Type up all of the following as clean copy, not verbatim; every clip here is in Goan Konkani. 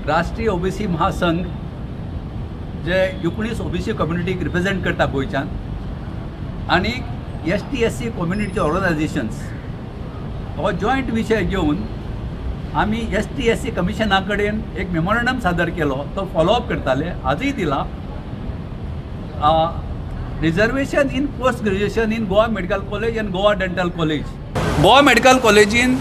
राष्ट्रीय ओबीसी महासंघ जे 19 ओबीसी कम्युनिटीक रिप्रेझेंट करता गोंयच्यान आनी एसटी एससी कम्युनिटी ऑर्गनायझेशन्स हो जॉयंट विशय घेवन आमी एसटी एससी कमिशना कडेन एक मेमोरंडम सादर केलो. तो फॉलोअप करताले, आजूय दिला. Reservation in post graduation in Goa Medical College and Goa Dental College. Goa medical कॉलेजीन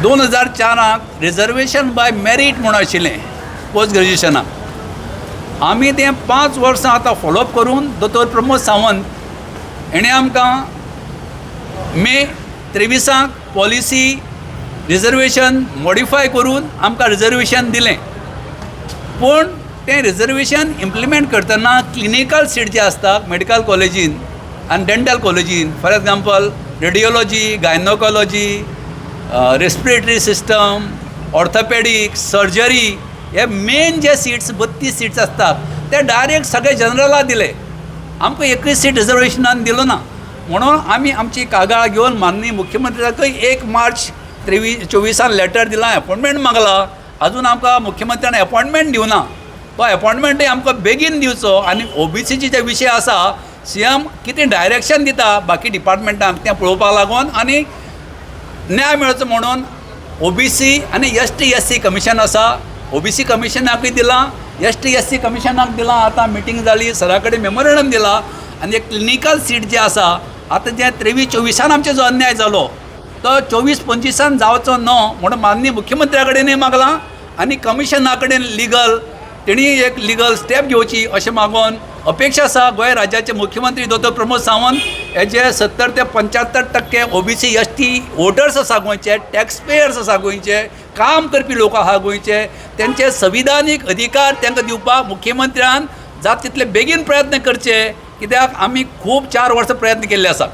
2004 त रिजर्वेशन बाय मेरीट म्हूण आशिल्लें पोस्ट ग्रेज्युएशनाक. आमी तें 5 वर्सां आतां फॉलोअप करून दोतोर प्रमोद सावंत हेणें आमकां मे 23 त पॉलिसी रिजर्वेशन मॉडिफाय करून आमकां रिजर्वेशन दिलें. पूण तें रिजर्वेशन इम्प्लिमेंट करतना क्लिनिकल सीट जे आसता मेडिकल कॉलेजीन आनी डेंटल कॉलेजीन, for example, radiology, gynaecology, respiratory system, orthopaedic, surgery, हे मेन जे सिट्स, 32 सिट्स आसतात, ते डायरेक्ट सगळे जनरलाक दिले. आमकां एकूय सीट रिजर्वेशनान दिलो ना. म्हणून आमी आमची कागाळ घेवन माननीय मुख्यमंत्र्याकय 1 मार्च 23 24 त लेटर दिलां, एपॉयंटमेंट मागला. अजून आमकां मुख्यमंत्र्यान एपॉयंटमेंट दिवना. तो एपॉयंटमेंटय आमकां बेगीन दिवचो आनी ओबीसीचे जे विशय आसा, सी एम कितें डायरेक्शन दिता बाकी डिपार्टमेंटांक तें पळोवपाक लागून आनी न्याय मेळचो म्हणून ओबीसी आनी एसटी एससी कमिशन आसा. ओबीसी कमिशनाकूय दिलां, एसटी एससी कमिशनाक दिलां. आतां मिटींग जाली, सरा कडेन मेमोरेंडम दिला आनी एक क्लिनिकल सीट जे आसा, आतां जे 23 24 त आमचेर जो अन्याय जालो तो 24 25 त जावचो न्हू म्हणून माननीय मुख्यमंत्र्या कडेनूय मागलां आनी कमिशना कडेन लिगल तेणी एक लिगल स्टेप घेवची अशें मागून अपेक्षा आसा. गोंय राज्याचे मुख्यमंत्री दोतोर प्रमोद सावंत हेजे 70 ते 75% ओबीसी एसटी वोटर्स आसा गोंयचे, टॅक्स पेयर्स आसा गोंयचे, काम करपी लोक आहा गोंयचे. तेंचे संविधानीक अधिकार तांकां दिवपाक मुख्यमंत्र्यान जाता तितले बेगीन प्रयत्न करचे, कित्याक आमी खूब 4 वर्सां प्रयत्न केल्ले आसा.